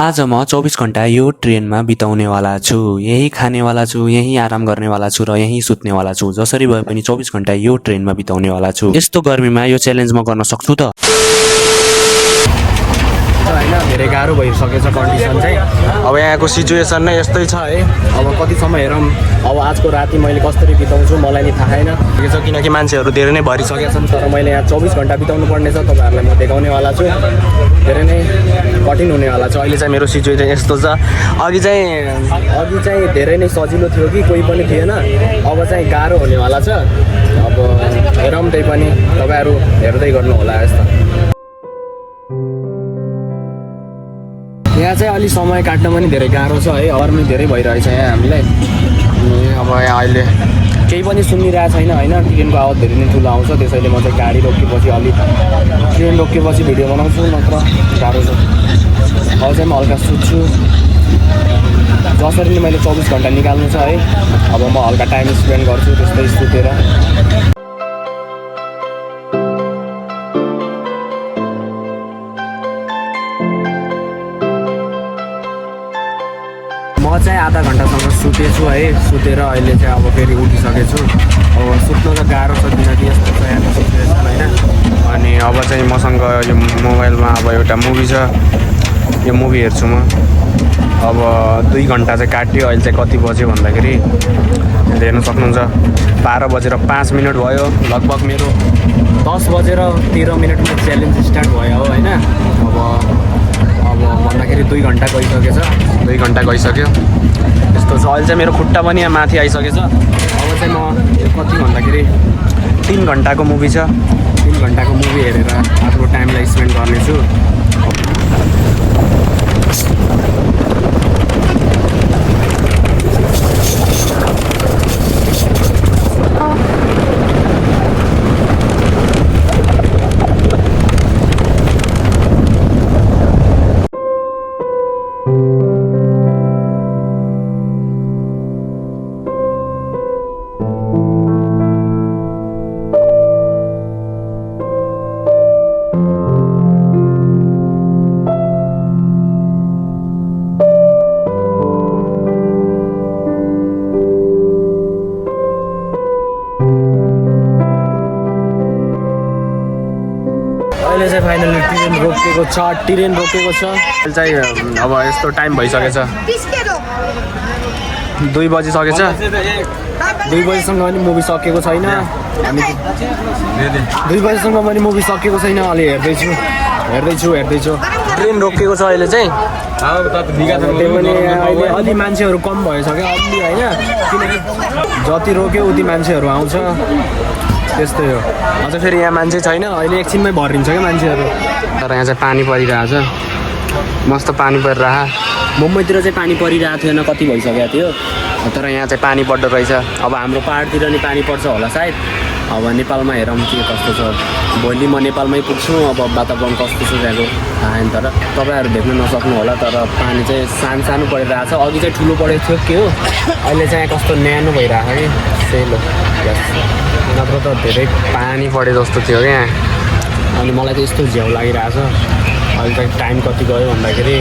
आज म 24 घण्टा यो ट्रेनमा बिताउनेवाला छु। यही खानेवाला छु, यही आराम गर्नेवाला छु र यही सुत्नेवाला छु। जसरी भए पनि 24 घण्टा यो ट्रेनमा बिताउनेवाला छु। यस्तो गर्मीमा यो च्यालेन्ज म गर्न सक्छु त? होइन धेरै गाह्रो भइसकेछ कन्डिसन चाहिँ। अब यहाँको सिचुएसन नै यस्तै छ है। अब कतिसम्म हेरौँ, अब आजको राति मैले कसरी बिताउँछु मलाई नि थाहा छैन। किनकि मान्छेहरू धेरै नै भरिसकेका छन्, तर मैले यहाँ 24 घण्टा बिताउनु पर्ने छ। तपाईँहरूलाई म देखाउनेवाला छु। धेरै नै कठिन हुनेवाला छ। अहिले चाहिँ मेरो सिचुएसन यस्तो छ। अघि चाहिँ धेरै नै सजिलो थियो कि कोही पनि थिएन। अब चाहिँ गाह्रो हुनेवाला छ। अब हेरौँ, त्यही पनि तपाईँहरू हेर्दै गर्नु होला। यस्तो यहाँ चाहिँ अलि समय काट्न पनि धेरै गाह्रो छ है। गर्मी धेरै भइरहेछ यहाँ हामीलाई। अब यहाँ अहिले केही पनि सुनिरहेको छैन होइन। ट्रेनको आवाज धेरै नै ठुलो आउँछ, त्यसैले म चाहिँ गाडी रोकेपछि ट्रेन रोकेपछि भिडियो बनाउँछु, नत्र गाह्रो छ। अब चाहिँ म हल्का सुत्छु। जसरी नै मैले 24 घण्टा निकाल्नु छ है। अब म हल्का टाइम स्पेन्ड गर्छु त्यस्तै सुतेर। म चाहिँ आधा घन्टासम्म सुतेछु है। सुतेर अहिले चाहिँ अब फेरि उठिसकेछु। अब सुत्न त गाह्रो छ किनकि यस्तो छ यहाँको सिचुएसन होइन। अनि अब चाहिँ मसँग यो मोबाइलमा अब एउटा मुभी छ, यो मुभी हेर्छु म। अब 2 घन्टा चाहिँ काट्यो। अहिले चाहिँ कति बज्यो भन्दाखेरि हेर्नु सक्नुहुन्छ 12:05 भयो। लगभग मेरो 10:13 च्यालेन्ज स्टार्ट भयो होइन। अब भन्दाखेरि 2 घन्टा गइसकेछ। 2 घन्टा गइसक्यो यस्तो छ। अहिले चाहिँ मेरो खुट्टा पनि यहाँ माथि आइसकेछ। अब चाहिँ म कति भन्दाखेरि 3 घन्टाको मुभी छ। 3 घन्टाको मुभी हेरेर आफ्नो टाइमलाई स्पेन्ड गर्नेछु। अहिले चाहिँ फाइनली ट्रेन रोकेको छ। अहिले चाहिँ अब यस्तो टाइम भइसकेछ, 2 बजिसकेछ। 2 बजीसम्म पनि मुभी सकेको छैन। हामी 2 बजीसम्म पनि मुभी सकेको छैन। अलि हेर्दैछु। ट्रेन रोकेको छ अहिले चाहिँ। त्यही पनि अहिले अलि मान्छेहरू कम भइसक्यो अलि होइन। किनकि जति रोक्यो उति मान्छेहरू आउँछ, त्यस्तै हो। अझ फेरि यहाँ मान्छे छैन, अहिले एकछिनमै भरिन्छ क्या मान्छेहरू। तर यहाँ चाहिँ पानी परिरहेछ, मस्त पानी परिरहेछ। मुम्बईतिर चाहिँ पानी परिरहेको थिएन, कति भइसकेको थियो। तर यहाँ चाहिँ पानी पर्दो रहेछ। अब हाम्रो पाहाडतिर नि पानी पर्छ होला सायद। अब नेपालमा हेरौँ के कस्तो छ। भोलि म नेपालमै पुग्छु। अब वातावरण कस्तो छ त्यहाँको थाहा छैन, तर तपाईँहरू देख्न नसक्नु होला। तर पानी चाहिँ सानो परिरहेछ। अघि चाहिँ ठुलो परेको थियो के हो, अहिले चाहिँ कस्तो न्यानो भइरहेको कि सेलो। नत्र त धेरै पानी परे जस्तो थियो क्या। अनि मलाई चाहिँ यस्तो झ्याउ लागिरहेछ। अहिले चाहिँ टाइम कति गयो भन्दाखेरि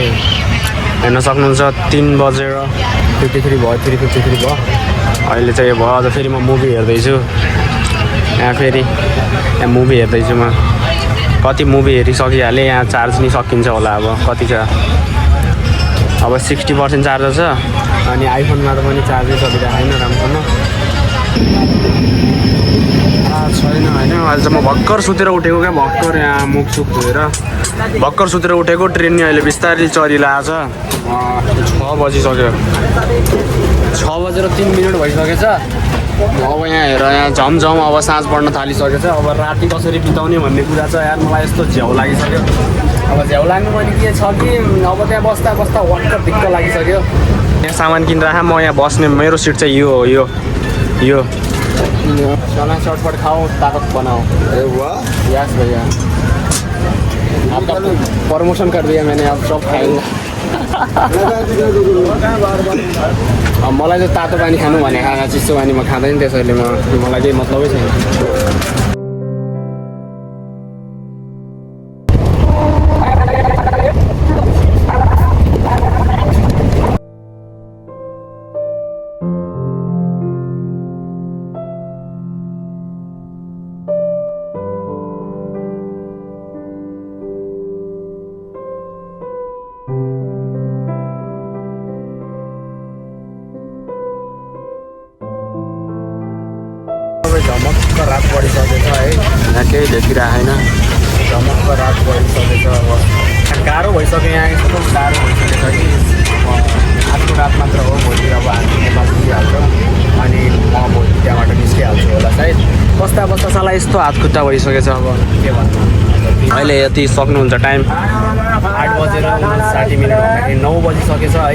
हेर्न सक्नुहुन्छ 3:53 भयो, 3:53 भयो। अहिले चाहिँ भयो। अझ फेरि म मुभी हेर्दैछु यहाँ मुभी हेर्दैछु म। कति मुभी हेरिसकिहालेँ। यहाँ चार्ज नि सकिन्छ होला। अब कति छ, अब 60% चार्ज छ। अनि आइफोनमा त पनि चार्जै सकिरहेको छैन राम्रोसँग छैन होइन। अहिले चाहिँ म भर्खर सुतेर उठेको क्या। भर्खर यहाँ मुखसुख धोएर भर्खर सुतेर उठेको। ट्रेन नि अहिले बिस्तारै चलिरहेको छ। 6 बजिसक्यो। 6:03 भइसकेछ। अब यहाँ हेर, यहाँ झमझम अब साँझ पर्न थालिसकेछ। अब राति कसरी बिताउने भन्ने कुरा छ यार। मलाई यस्तो झ्याउ लागिसक्यो। अब झ्याउ लाग्नु पनि के छ कि अब त्यहाँ बस्दा वाक्क दिक्क लागिसक्यो। यहाँ सामान किनिरहेको म यहाँ बस्ने। मेरो सिट चाहिँ यो चना चटपट खाओ, ताकत बनाओ। अरे वाह, यस भैया, आपका प्रमोशन कर दिया मैंने, आप सब खाएंगे। मलाई चाहिँ तातो पानी खानु भने खाना, चिसो पानी म खाँदैन। त्यसैले मलाई केही मतलबै छैन। झमक्क रात बढिसकेछ है, यहाँ केही देखिरहेको छैन। झमक्क रात बढिसकेछ। अब गाह्रो भइसक्यो, यहाँ यस्तो गाह्रो भइसकेछ कि आजको रात मात्र हो, भोलि अब हामी नेपाल पुगिहाल्छौँ अनि म भोलि त्यहाँबाट निस्किहाल्छु होला सायद। बस्दा बस्दा साला यस्तो हात खुट्टा भइसकेछ, अब के भन्नु। अहिले यति सक्नुहुन्छ टाइम 8:59 भन्दाखेरि 9 बजिसकेछ है।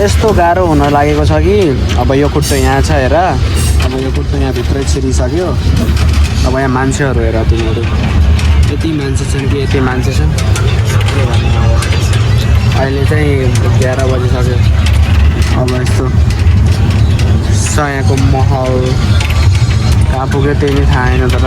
यस्तो गाह्रो हुन लागेको छ कि अब यो खुट्टो यहाँ छ हेर, अब यो खुट्टो यहाँभित्रै छिरिसक्यो। अब यहाँ मान्छेहरू हेर, तिनीहरू यति मान्छे छन् कि यति मान्छे छन्, के भन्नु। अब अहिले चाहिँ 11 बजिसक्यो। अब यस्तो छ यहाँको माहौल, कहाँ पुग्यो त्यही नै थाहा छैन। तर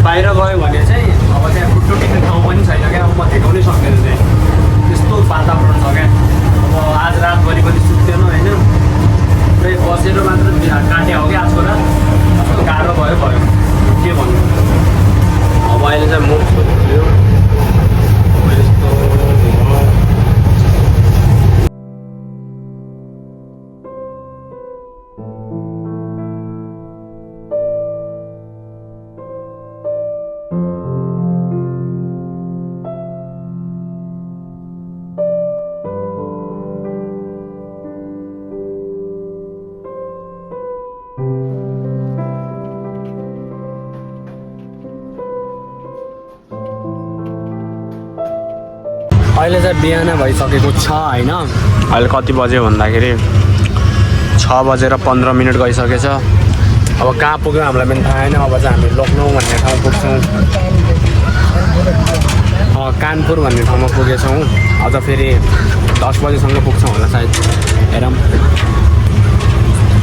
बाहिर गयो भने चाहिँ अब त्यहाँ खुट्टो टिक्ने ठाउँ पनि छैन क्या। अब म भेटाउनै सक्दैन चाहिँ, त्यस्तो वातावरण छ क्या। अब आज रातभरि पनि सुत्दैन होइन, पुरै बसेर मात्र काट्या हो क्या आजको रात। कस्तो गाह्रो भयो के भन्नु। अब अहिले चाहिँ मुख सुत्यो यस्तो। अहिले चाहिँ बिहान भइसकेको छ होइन। अहिले कति बज्यो भन्दाखेरि 6:15 गइसकेछ। अब कहाँ पुग्यो हामीलाई पनि थाहा छैन। अब चाहिँ हामी लखनऊ भन्ने ठाउँ पुग्छौँ, कानपुर भन्ने ठाउँमा पुगेछौँ। अझ फेरि 10 बजीसम्म पुग्छौँ होला सायद, हेरौँ।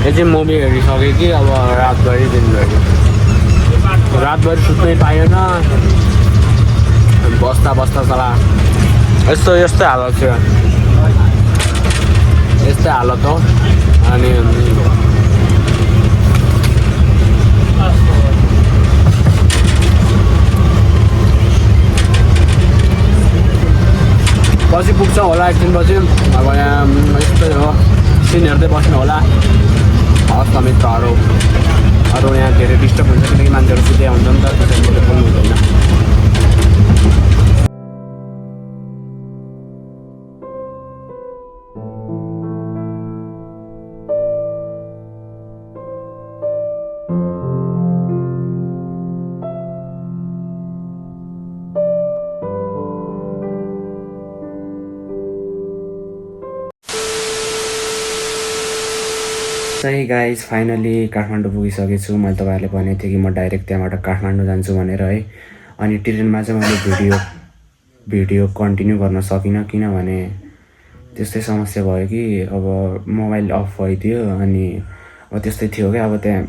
यो चाहिँ मुभी हेरिसक्यो कि अब रातभरि दिनभरि, रातभरि सुत्नै पाएन। बस्दा बस्दा साला यस्तै हालत छ, यस्तै हालत हो। अनि पछि पुग्छ होला एकछिन पछि। अब यहाँ यस्तै हो, सिन हेर्दै बस्नु होला। हवस् मित्रहरू, अरू यहाँ धेरै डिस्टर्ब हुन्छ किनकि मान्छेहरू सुत्दै हुन्छ नि त, त्यसैले बोल्नु हुँदैन। चाहिँ गाइज फाइनली काठमाडौँ पुगिसकेको छु। मैले तपाईँहरूले भनेको थिएँ कि म डाइरेक्ट त्यहाँबाट काठमाडौँ जान्छु भनेर है। अनि ट्रेनमा चाहिँ मैले भिडियो भिडियो कन्टिन्यू गर्न सकिनँ किनभने त्यस्तै समस्या भयो कि अब मोबाइल अफ भइदियो अनि अब त्यस्तै थियो क्या अब त्यहाँ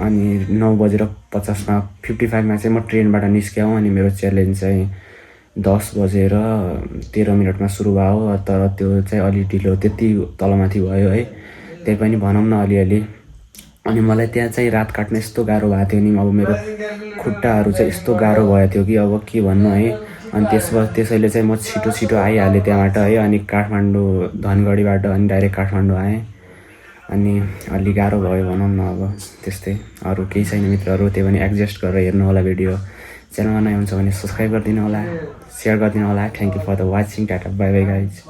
अनि 9:50 55 चाहिँ म ट्रेनबाट निस्क्याउँ अनि मेरो च्यालेन्ज चाहिँ 10:13 सुरु भयो तर त्यो चाहिँ अलि ढिलो त्यति तलमाथि भयो है त्यही पनि भनौँ न अलिअलि अनि मलाई त्यहाँ चाहिँ रात काट्न यस्तो गाह्रो भएको थियो नि अब मेरो खुट्टाहरू चाहिँ यस्तो गाह्रो भएको थियो कि अब के भन्नु है अनि त्यसैले चाहिँ म छिटो आइहालेँ त्यहाँबाट है अनि काठमाडौँ धनगढीबाट अनि डाइरेक्ट काठमाडौँ आएँ अनि अलि गाह्रो भयो भनौँ न अब त्यस्तै अरू केही छैन मित्रहरू त्यही पनि एडजस्ट गरेर हेर्नु होला भिडियो च्यानलमा नयाँ हुन्छ भने सब्सक्राइब गरिदिनु होला सेयर गरिदिनु होला thank you for the watching tata bye bye guys